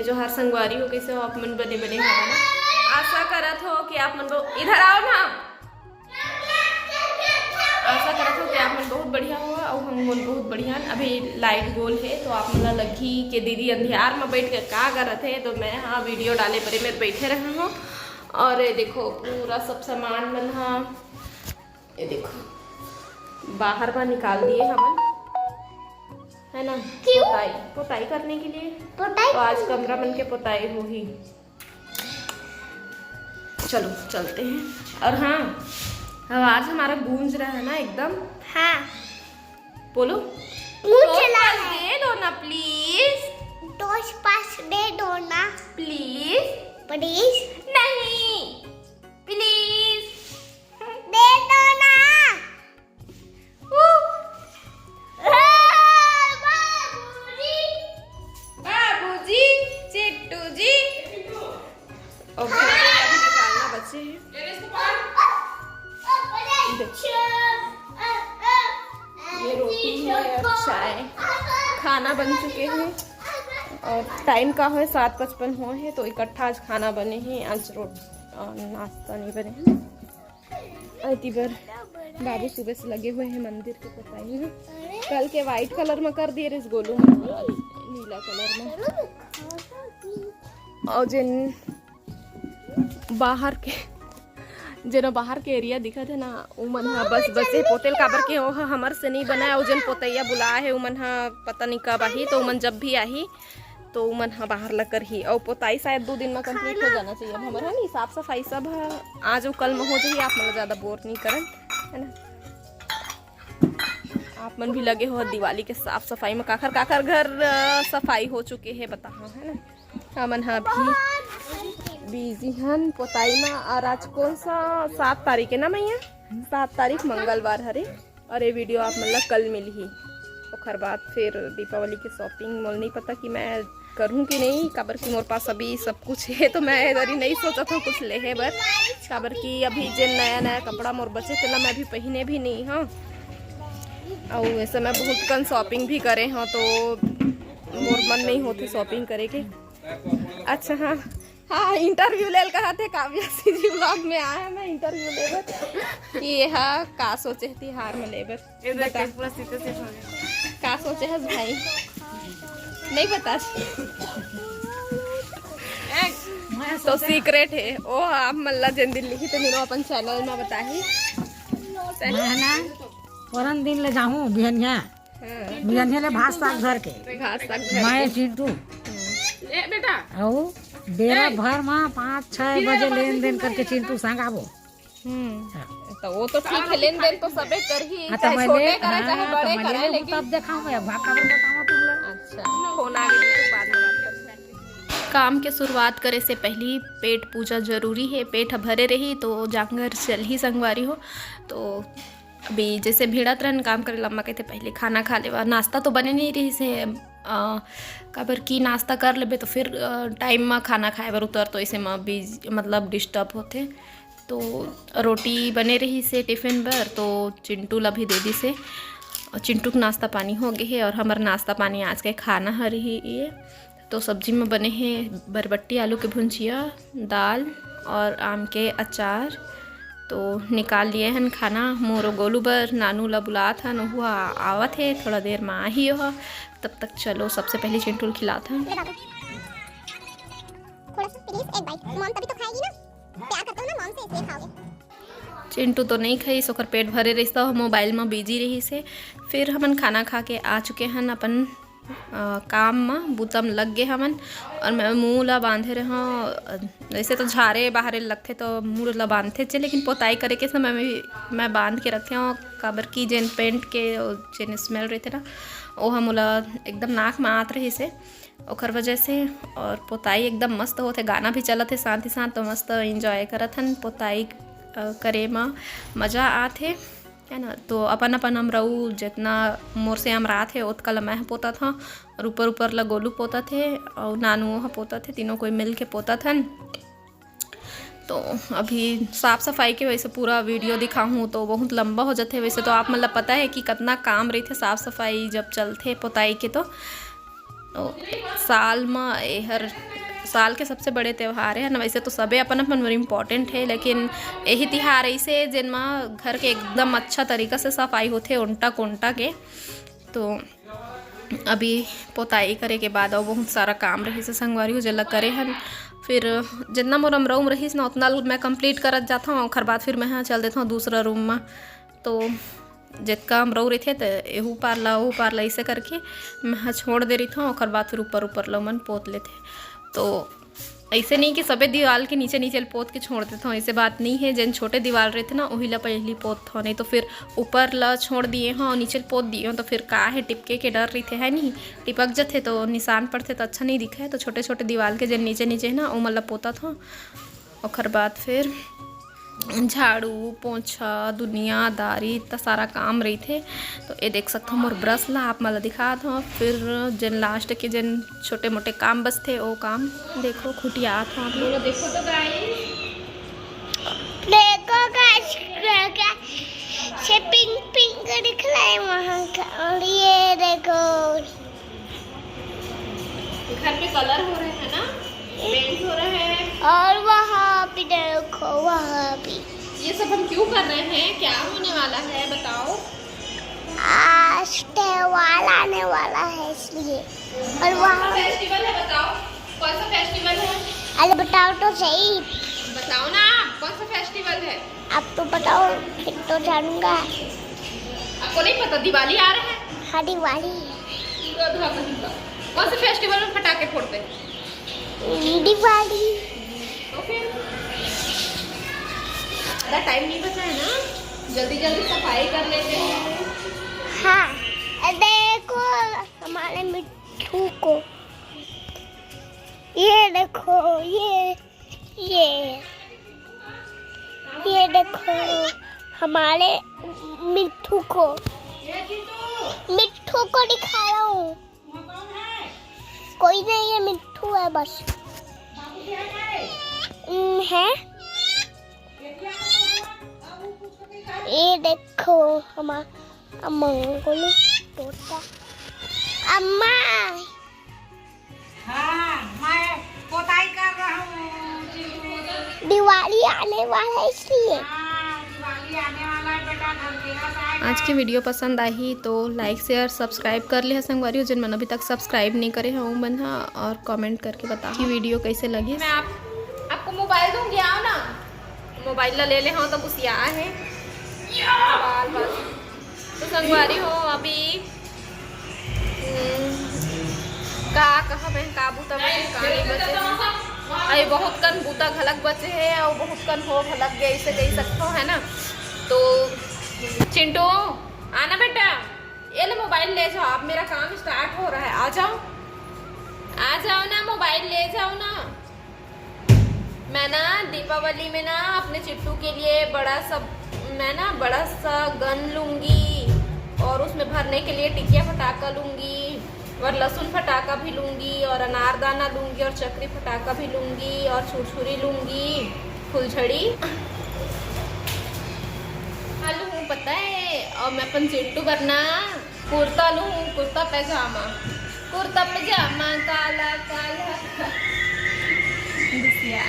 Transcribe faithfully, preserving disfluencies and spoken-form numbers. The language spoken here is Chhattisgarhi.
जोहार संगवारी हो, कइसे हो आप मन? बने बने हव ना? आशा करत हो कि आप मन बहु-, इधर आओ ना। आशा करत हो कि आप मन बहुत बढ़िया हो अउ हम मन बहुत बढ़िया हन। अभी लाइट गोल हे तो आप मन ला लगही कि दीदी अंधियार म बैठ के का करत हे, तो मैं हा वीडियो डाले बर में बैठे रहे हूँ। और ये देखो पूरा सब सामान मन हा, ये देखो बाहर म निकाल दिए हमन, है ना? क्यों? पोताई, पोताई करने के लिए। पोताई तो आज कमरा मन के पोताई होही। चलो चलते हैं। और हाँ, आवाज हमारा गूंज रहा है ना एकदम। हाँ। बोलो। मुझे दो ला पाँच है। दे दो ना प्लीज। दो पाँच दे दो ना। प्लीज। प्लीज। नहीं। प्लीज। दे दो ना। बाबूजी, बाबूजी, चिट्टू जी। ओके, अभी निकालना बचे हैं। ये रोटी है, चाय, खाना बन चुके हैं। और टाइम का है, सात पचपन हुआ है, तो इकट्ठा आज खाना बने हैं। आज रोटी, नाश्ता नहीं बने हैं। एती बर बाबू सुबह से लगे हुए हैं मंदिर के पोताई में। कल के व्हाइट कलर में कर दिए रहिस गोलू मन, आज नीला कलर में। और जेन बाहर के, जेन बाहर के एरिया दिखत है ना, उमन हा बस बसे पोतेल, काबर के ओह हमर से नहीं बनाए। और जेन पोतैया बुलाए है, उमन हा पता नहीं कब आही, तो उमन जब भी आही तो उमन ह बाहर ला करही। अउ पोताई शायद दो दिन में कंप्लीट हो जाना चाहिए। अब हमर है नहीं, साफ सफाई सब ह आज अउ कल में हो जाही। आप मन ला ज्यादा बोर नहीं करन, है ना? आप मन भी लगे हो दिवाली के साफ सफाई में। काखर काखर घर सफाई हो चुके है, बताओ, है ना? हमन ह अभी बिजी हन पोताई में। और आज कौन सा, सात तारीख है ना मैया? सात तारीख मंगलवार हरे। और ये वीडियो आप मन ला कल मिलही। ओखर बाद फिर दीपावली के शॉपिंग मोल नहीं पता कि मैं करूँ कि नहीं, काबर कि मोर पास अभी सब कुछ है, तो मैं इधर ही नहीं सोचत हूँ कुछ लेहे बर, काबर कि अभी जे नया नया कपड़ा मोर बचे तेला मैं अभी पहिने भी नहीं हूँ। और वैसे मैं बहुत कन शॉपिंग भी करे हूँ, तो मोर मन नहीं होते शॉपिंग करे के। अच्छा, हाँ, हाँ, इंटरव्यू लेल कहा थे, काव्या सीजी व्लॉग में आया है, मैं इंटरव्यू लेबर कि ये हा का सोचे तिहार में लेबर। ये देख, बता। पूरा सीते सीत हो गया। का सोचे हस भाई? नहीं बता। तो सीक्रेट है ओ, आप मन ला जेन दिन लिखी तो मिलो अपन चैनल में बताही। मैं ना, परन दिन ले जाहूँ बिहनिया। हाँ। बिहनिया ले भात साग धर के। भात साग धर मैं के। चिंटू। ए बेटा। अउ बेरा ए। भर मा पाँच छह ए, बजे अपन लेन देन करके चिंटू संग आबो। हम्म। हाँ। तो वो तो ठीक है, लेन देन तो सबे करही, हाँ, तो चाहे मैं छोटे ले-, करे, चाहे हाँ, तो बड़े मैं करे, ले लेकिन तब देखा मैं, अब भाग काबर बताऊँ तुम लोग। अच्छा, फोन आ गई तो बाद में बात करते हैं। काम के शुरुआत करे से पहली पेट पूजा जरूरी है। पेट ह भरे रही तो जांगर चलही संगवारी हो। तो अभी जैसे भिड़त रहन काम करे, लम्मा कहते पहले खाना खा लेवा। नाश्ता तो बने नहीं रही से, अ, काबर कि नाश्ता कर लेबे तो फिर, अ, टाइम मा खाना खाए बर उतर, तो इसे मा भी मतलब डिस्टर्ब होथे। तो रोटी बने रही से टिफिन बर, तो चिंटू ला भी दे दी से। और चिंटू के नाश्ता पानी हो गए है और हमर नाश्ता पानी आज के खाना हर ही ये। तो सब्जी में बने हैं बरबट्टी आलू के भुंजिया, दाल और आम के अचार। तो निकाल लिए हन खाना मोरो गोलू बर, नानू ला बुलात हन, ओहू आवत हे, थोड़ा देर में आही ओह। तब तक चलो सबसे पहले चिंटू ल खिलात हन। ले बाबू, थोड़ा सा प्लीज एक बाइट, मॉम तभी तो खाएगी ना, प्यार करते हो ना मॉम से, इसलिए खाओगे। चिंटू तो नहीं खाइस, ओकर पेट भरे रहिस, तो मोबाइल में बिजी रहिस हे। फिर हमन खाना खा के आ चुके हन अपन अ, काम म, बूता म लग गे हमन। और मैं मुंह ला बांधे रहूं, अ, वैसे तो झारे बाहरे लगथे तो मुंह ला बांधथे चे, लेकिन पोताई करे के समय में भी मैं बांध के रखे हूँ, काबर कि जेन पेंट के जेन स्मेल रहथे ना, वो हम ओला एकदम नाक में आत रहिस हे, ओकर वजह से। और पोताई एकदम मस्त होथे, गाना भी चलत हे साथ ही साथ, तो मस्त एंजॉय करत हन पोताई, अ, करे म मजा आत हे। है ना, तो अपन अपन अमरऊ जितना मोर से अमरात हे ओतका ल मैं ह पोतत हव, और ऊपर ऊपर ल गोलू पोतत हे और नानू ह पोतत हे, तीनों कोई मिल के पोतत हन। तो अभी साफ सफाई के वैसे पूरा वीडियो दिखाहूँ तो बहुत लंबा हो जाथे। वैसे तो आप मन ल पता है कि कितना काम रहिथे साफ सफाई जब चलथे पोताई के, तो साल म एहर साल के सबसे बड़े त्योहार हे ना। वैसे तो सबे अपन अपन बर इम्पोर्टेंट हे, लेकिन यही तिहार ऐसे जेन म घर के एकदम अच्छा तरीका से सफाई होथे, ओंटा कोंटा के। तो अभी पोताई करे के बाद अउ बहुत सारा काम रहिस हे संगवारी हो, जेला करे हन। फिर जितना मोर अमरऊ रहिस ना, उतना ल मैं कंप्लीट करत जाथौं, ओखर बाद फिर मैं ह चल देथौं दूसरा रूम म। तो जतका अमरऊ रहिथे, त एहू पार ला, ओहू पार ला, ऐसे करके मैं ह छोड़ दे रहिथौं। ओखर बाद फिर ऊपर, ऊपर ला मन पोत लेथे। तो ऐसे नहीं कि सबे दीवाल के नीचे, नीचे ल पोत के छोड़ देथौं, ऐसे बात नहीं है। जेन छोटे दीवाल रहिथे ना, ओही ला पहिली पोतथौं, नहीं तो फिर ऊपर ला छोड़ दिए हौं, नीचे ल पोत दिए हौं, तो फिर का है, टिपके के डर रहिथे, है नहीं? टिपक जथे तो निशान पड़थे, तो अच्छा नहीं दिखे। तो छोटे, छोटे दीवाल के जेन नीचे, नीचे है ना, ओमन ला पोतत हौं। ओखर बाद फिर झाड़ू, पोछा, दुनियादारी, इतना सारा काम रहिथे। तो ये देख सकथो मोर ब्रश ला, आप मन ला दिखात हौं। फिर जेन लास्ट के जेन छोटे मोटे काम बचथे, वो काम देखो, खुटियात हौं आप लोग। देखो तो गाइस, देखो गाइस, से पिंक पिंक दिख रहा है वहाँ का। और ये देखो, घर पे कलर हो रहे हैं ना, पेंट हो रहे हैं। और वहाँ भी देखो, वहाँ भी। ये सब हम क्यों कर रहे हैं, क्या होने वाला है, बताओ। आज त्योहार आने वाला है, इसलिए। और वहाँ फेस्टिवल है, बताओ, कौन सा फेस्टिवल है? अरे, बताओ तो सही। बताओ ना, कौन सा फेस्टिवल है? आप तो बताओ, फिर तो जानूंगा। आपको नहीं पता, दिवाली आ रहा है। हाँ, दिवाली। कौन से फेस्टिवल में पटाखे फोड़ते हैं? दिवाली। तो फिर ज्यादा टाइम नहीं बचा है ना, जल्दी जल्दी सफाई कर लेते हैं। हाँ, देखो हमारे मिट्ठू को, ये देखो, ये ये, ये देखो हमारे मिट्ठू को, मिट्ठू को दिखा रहा हूँ। कोई नहीं, ये मिट्ठू है बस। हम्म, है। ये देखो हमारा अम्मा को लो तोता। अम्मा। हाँ, मैं पोताई कर रहा हूँ। दिवाली आने वाला है इसलिए। हाँ, दिवाली आने वाला है बेटा, धनतेरस आएगा। आज की वीडियो पसंद आही तो लाइक, शेयर, सब्सक्राइब कर लिहा संगवारी हो, जिन मन अभी तक सब्सक्राइब नहीं करे हैं, वो मन हा, और कमेंट करके बताओ कि वीडियो कैसे लगी। मैं आप, आपको मोबाइल दूंगी, आओ ना। मोबाइल ला ले ले हो तो गुसिया है। बाल बाल। तो संगवारी हो, अभी हम्म, का कहा मैं, का बूता बचे, का नहीं बचे है। अरे बहुत कन बूता घलक बचे है और बहुत कन हो घलक गए, इसे कही सकते हो, है ना। तो चिंटू, आना बेटा, ये ले मोबाइल ले जाओ, अब मेरा काम स्टार्ट हो रहा है, आ जाओ, आ जाओ ना, मोबाइल ले जाओ ना। मैं ना दीपावली में ना अपने चिट्टू के लिए बड़ा सा, मैं ना बड़ा सा गन लूँगी और उसमें भरने के लिए टिकिया फटाका लूँगी और लहसुन फटाका भी लूँगी और अनारदाना लूँगी और चक्री फटाका भी लूँगी और छुरछुरी लूँगी, फुलझड़ी। हाँ लूँ, पता है, और मैं अपन चिट्टू बर ना कुर्ता लूँ, कुर्ता पैजामा, कुर्ता पैजामा काला काला। गुसिया।